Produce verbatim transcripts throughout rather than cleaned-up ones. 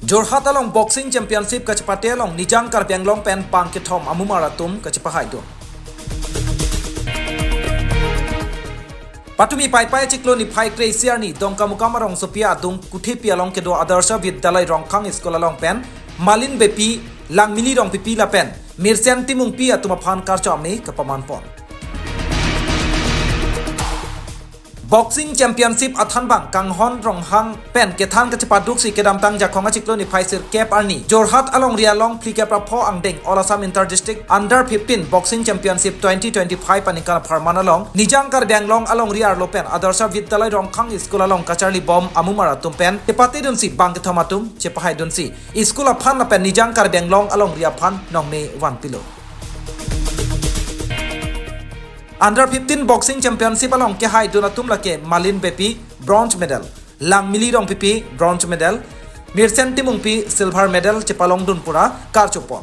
Jorhat along Boxing Championship kachepate along Nijang Karbi Anglong pen bang kethom amumar atum kachepahaidun. Patumi Paipai chiklo niphai kre-isi arni Dongkamukam arongsopi adung Kuthepi along kedo Adarsha Vidyalay Rongkhang School along pen Malin Beypi, Langmili Rongpipi lapen Mirsen Timungpi atum aphan karcho ame kapamanpon. Boxing Championship athanbang Kanghon Ronghang pen kethan kachepaduksi kedamtang Jakhong achiklo niphai sirkep arni Jorhat alongri along phlikep ra pho angdeng All Assam Inter District Under fifteen Boxing Championship twenty twenty-five aningkan apharman along Nijang Karbi Anglong alongri arlo pen Adarsha Vidyalay Rongkhang School along kacharlibom amumar atum pen chepatedunsi bang kethom atum chepahaidunsi school aphan lapen Nijang Karbi Anglong alongri aphan nongme vanpilo. Under fifteen Boxing Championship along kehaidun atum lake Malin Beypi, bronze medal, Langmili Rongpipi, bronze medal, Mirsen Timungpi, silver medal chepalongdun pura karchopon.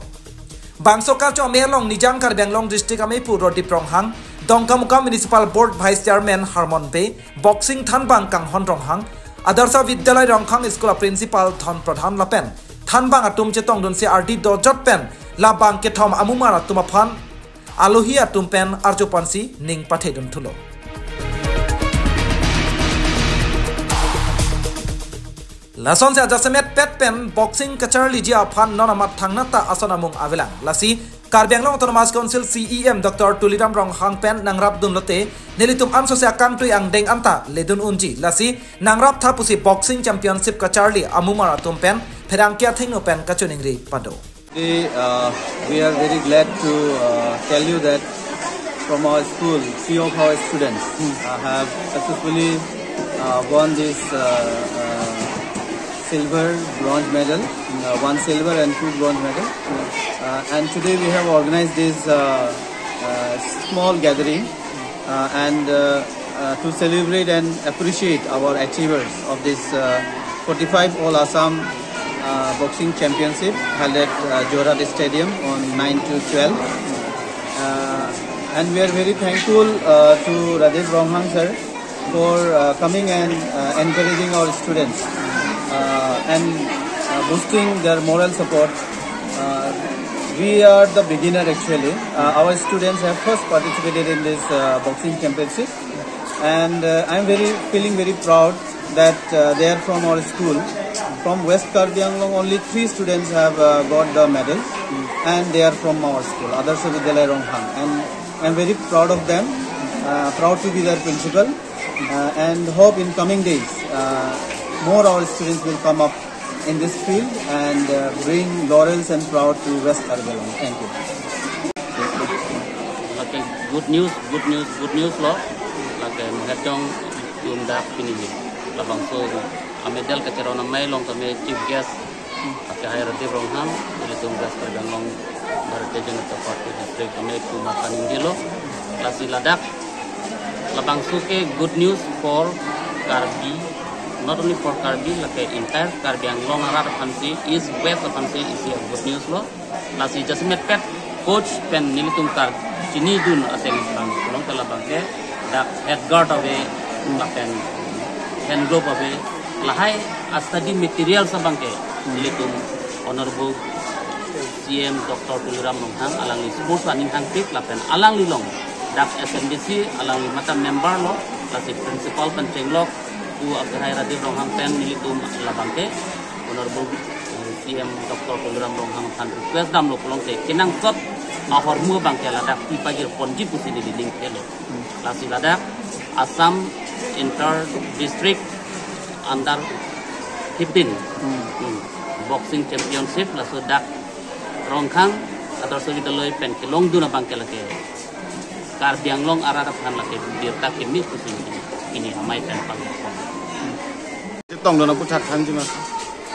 Bangso karcho ame along Nijang Karbi Anglong District ameipu Rodip Ronghang, Dongkamukam Municipal Board Vice Chairman Harmon Bey, boxing thanbang Kanghon Ronghang, Adarsha Vidyalay Rongkhang School a Principal Dhon Pradhan lapen thanbang atum chetongdunsi ardi dojot pen labang kethom amumar atum aphan alohi atum pen arjoponsi ning pathedun thulo. Lasonsi ajasemet pet pen boxing kacharliji aphan non amat thangnat ta ason amung avelang. Lasi Karbi Anglong Autonomous Council C E M Doctor Tuliram Ronghang pen nangrapdunlote nelitum ansose akangtui angdeng anta ledun unji. Lasi nangraptha pusi Boxing Championship kacharli amumar atum pen pherangke athengno pen kachiningri pado. Today, uh, we are very glad to, uh, tell you that from our school, three of our students, uh, have successfully, uh, won this, uh, uh, silver, bronze medal, uh, one silver and two bronze medal. Uh, and today we have organized this, uh, uh, small gathering, uh, and, uh, uh, to celebrate and appreciate our achievers of this, uh, forty-five All Assam, uh, Boxing Championship held at, uh, Jorhat Stadium on nine to twelve. Uh, and we are very thankful, uh, to Rajesh Ronghang sir for, uh, coming and, uh, encouraging our students, uh, and, uh, boosting their moral support. Uh, we are the beginner actually. Uh, our students have first participated in this, uh, boxing championship, and, uh, I'm very, feeling very proud that, uh, they are from our school. From West Karbi Anglong, only three students have, uh, got the medal, and they are from our school, Adarsha Vidyalay Ronghang, and I'm very proud of them, uh, proud to be their principal, uh, and hope in coming days, uh, more our students will come up in this field and, uh, bring laurels and proud to West Karbi Anglong. Thank you. Lake good news, good news, good news lo. Lake Muherjong Tundak pini ni. Labangso a medal kacheron amei along tame chief guest lake hai Rajesh Ronghang, ilitum West Karbi Anglong Bharatiya Janata Party district ameipu makaning dilo. Lasi ladak labangso ke good news for Karbi, not only for Karbi, lake entire Karbi Anglong arat aphansi, East West aphansi isi a good news lo. Lasi jasemet pet coach pen nelitum karchinidun ateng abang, along ke labang ke dak head guard ave, lapen hand glove ave, lahai a study materials abang ke nelitum Honorable C M Doctor Tuliram Ronghang alangli sports aning hangpik lapen alangli along dak S M D C alangli mata member lo, lasi principal pen chenglok pu akhai Rajesh Ronghang pen nelitum labang ke Honorable, eh, C M Doctor Tuliram Ronghang aphan request damlo pulote kenangsot ahormu abang ke ladak pipajirponji pusi neli ning kelo. Lasi ladak Assam Inter District Under fifteen, hmm, Boxing Championship, laso dak Rongkhang Adarsha Vidyalaya pen kelongdun abang ke lake Karbi Anglong arat aphan lake birta kimi pusi pini amei pen pang. Tongdun aputhak thanji ma.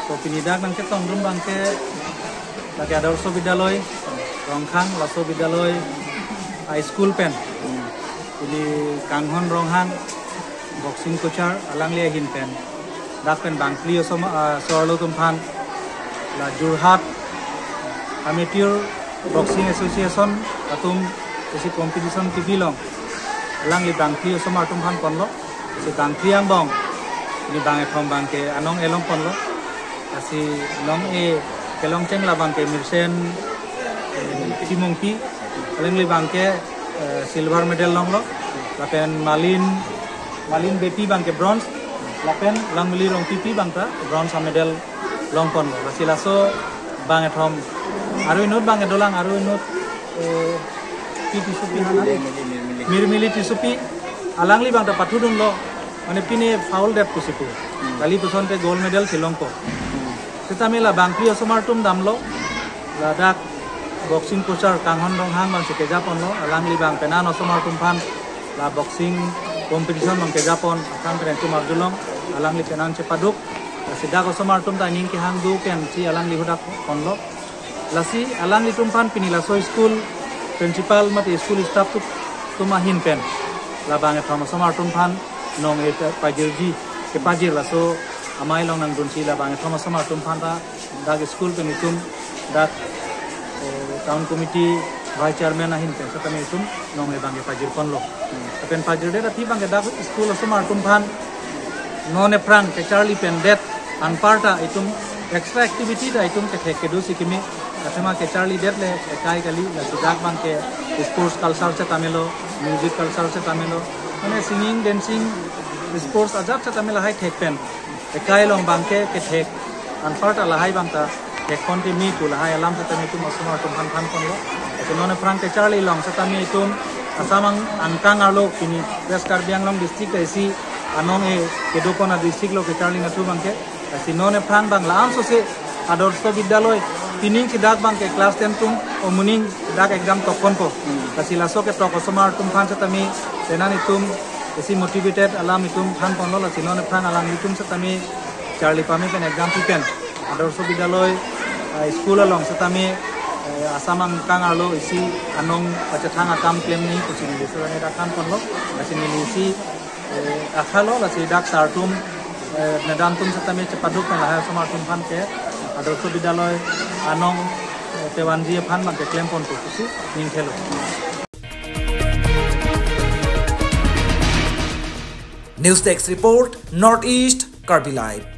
To pini dak nangketongdun abang ke lake Adarsha Vidyalaya Rongkhang, laso Vidyalaya High School pen, pini Kanghon Ronghang boxing coach alangli ahin pen dak pen bangphli osomar, ah, so-arlo atum aphan la Jorhat Amateur Boxing Association atum isi competition kebi along alangli bangphli osomar atum aphan ponlo. Si bangphli angbong ni bang kethom abang ke anong elong ponlo. Lasi long-e kelongcheng labang ke Mirsen, eh, Timungpi, alangli abang ke, eh, silver medal longlo, lapen Malin, Malin Beypi abang ke bronze, lapen Langmili Rongpipi abang ta bronze a-medal longponlo. Lasi laso bangkethom, aro inut abang ke dolang, aro inut, eh, Pi Tissopi hana, Mirmili Tissopi, alangli abang ta pathudunlo, mane pine foul det pusi pu. Hmm. Kali puson te gold medal si longpo. Hmm. Setame la bangphli osomar atum damlo, ladak boxing coach Kanghon Ronghang abang si kejaponlo, alangli abang penang osomar atum aphan la boxing competition abang kejapon, akhang keren atum arjulong, alangli penang chepaduk, lasi dak osomar atum ta aning kehang do pen si alangli hudakponlo. Lasi alanglitum aphan pini laso school principal mate school staff atum, atum ahin pen la bangkethom osomar atum aphan nong-e ta pajirji, kepajir laso amei along nangdunsi la bangkethom osomar atum aphan ta dak school pen itum dak, eh, town committee vice chairman ahin pen setame itum nong-e abang ke pajirponlo. Lapen pajirdet aphi abang ke dak school osomar atum aphan non aphrang kecharli pendet anparta itum extra activity ta itum kethek kedo si kimi, athema kecharlidet le ekai kali, lasi dak abang ke sports culture setame lo, music culture setame lo, mane singing, dancing, sports ajat setame lahai thek pen ekai along abang ke kethek anparta lahai abang ta thekkon timi pu lahai alam setame itum osomar atum aphan thanponlo. Lasi non aphrang kecharli along setame itum Assam ang-, angkang arlo pini West Karbi Anglong district isi anong-e kedokon a-district lo kecharli natu abang ke. Lasi non aphrang abang la-an sose Adorsho Vidyaloy, pining si dak abang ke class ten atum, o moning dak exam tokponpo. Hmm. Lasi laso ketok osomar atum aphan setame penang itum isi motivated alam itum thanponlo, lasi non aphrang alanglitum setame charli pame pen exam pi pen Adorsho Vidyaloy, eh, school along setame, eh, Assam angkang arlo isi anong pachethang akam klemnei pusi neli setame dak thanponlo, lasi neli isi, eh, akhalo, lasi dak sar atum, eh, madam atum setame chepaduk pen lahai osomar atum aphan ke Adorsho Vidyaloy anong, eh, pevanji aphan abang ke klemponpo pusi ningthelo. News Desk Report, North East Karbi Live.